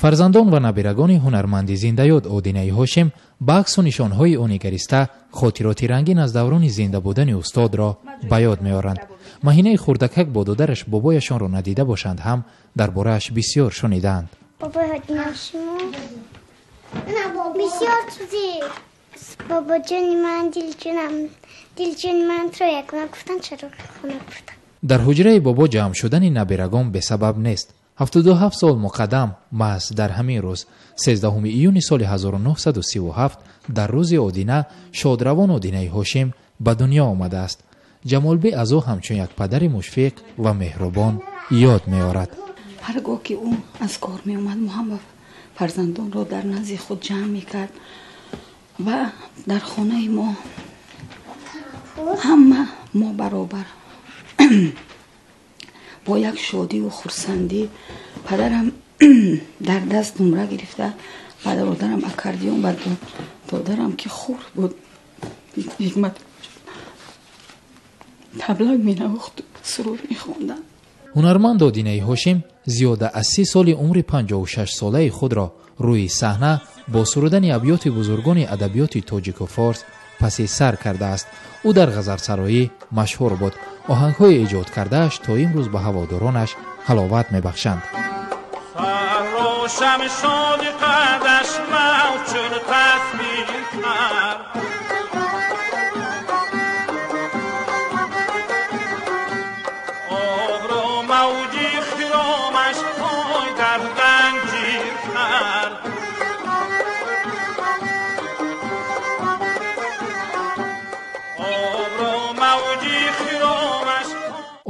Фарзандон ва набирагони ҳунарманди зиндаёд Одинаи Ҳошим ба аксу нишонҳои ӯ нигариста хотироти рангин аз даврони зинда будани устодро ба ёд меоранд. Маҳинаи хурдакак бо додараш бобояшонро надида бошанд ҳам дар борааш бисёр шунидаанд. Бобои Одина Ҳошимо бисёр чизи бобоҷони ман, дилҷонам, дилҷони ман туро ягона гуфтан, чаро хона гуфтан. Дар ҳуҷраи бобо ҷамъ шудани набирагон бесабаб нест. 77 сол муқаддам маҳз дар ҳамин рӯз 13 июни соли 1937 дар рӯзи Одина шодравон Одинаи Ҳошим ба дунё омадааст. Ҷамолбӣ аз ӯ ҳамчун як падари мушфиқ ва меҳрубон ёд меорад. Ҳар гоҳ ки ӯ аз кор меомад, мо ҳама фарзандонро дар назди худ ҷамъ мекард ва дар хонаи мо ҳама мо баробар бо як шодиву хурсандӣ. Падарам дар даст думра гирифта, ба бародарам аккордеон, ба додарам, ки хурд буд, ҳикмат таблак менавохту суруд мехонданд. Ҳунарманд Одинаи Ҳошим зиёда аз 30 соли умри 56-солаи худро рӯи саҳна бо сурудани абёти бузургони адабиёти тоҷику форс паси сар кардааст. Ӯ дар ғазалсароӣ машҳур буд. Оҳангҳои эҷод кардааш то имрӯз ба ҳаводоронаш ҳаловат мебахшанд.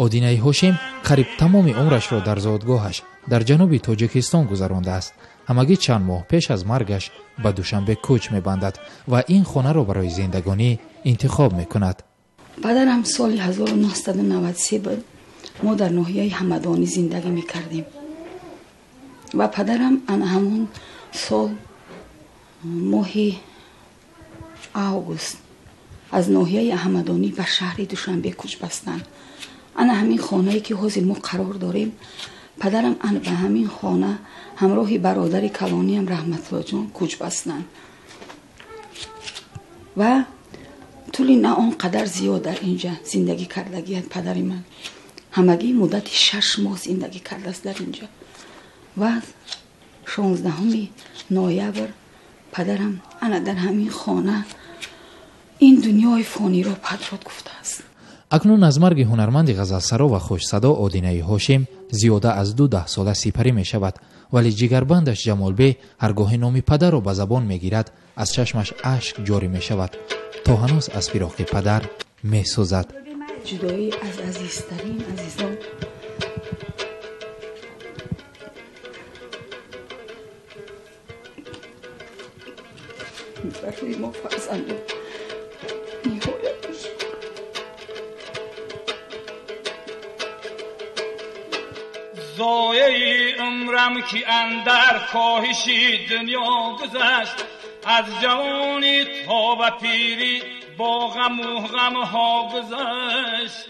Одинаи Ҳошим қариб тамоми умрашро дар зодгоҳаш дар ҷануби Тоҷикистон гузарондааст. Ҳамагӣ чанд моҳ пеш аз маргаш ба Душанбе кӯч мебандад ва ин хонаро барои зиндагонӣ интихоб мекунад. Падарам соли 1993 буд. Мо дар ноҳияи Ҳамадонӣ зиндагӣ мекардем ва падарам ана ҳамон сол моҳи август аз ноҳияи Ҳамадонӣ ба шаҳри Душанбе кӯч бастанд. Ана ҳамин хонае ки ҳозир мо қарор дорем, падарам ана ба ҳамин хона ҳамроҳи бародари калониам Раҳматуллоҷон кӯч бастанд ва тӯли на он қадар зиёд дар инҷа зиндагӣ кардагият падари ман. Ҳамагӣ муддати 6 моҳ зиндагӣ кардааст дар инҷа ва 16 ноябр падарам ана дар ҳамин хона ин дунёи фониро падрод гуфтааст. Акнун аз марги ҳунарманди ғазалсаро ва хушсадо Одинаи Ҳошим зиёда аз 12 сола сипарӣ мешавад, вале ҷигарбандаш Ҷамолбе ҳар гоҳе номи падарро ба забон мегирад, аз чашмаш ашк ҷорӣ мешавад. То ҳанӯз аз фироқи падар месӯзад. Ҷудоӣ аз азизтарин азизон барои мо фарзандон ниҳоят душвор. Зояи умрам ки андар коҳиши дунё гузашт, аз ҷавонӣ то ба пирӣ бо ғаму ғамҳо гузашт.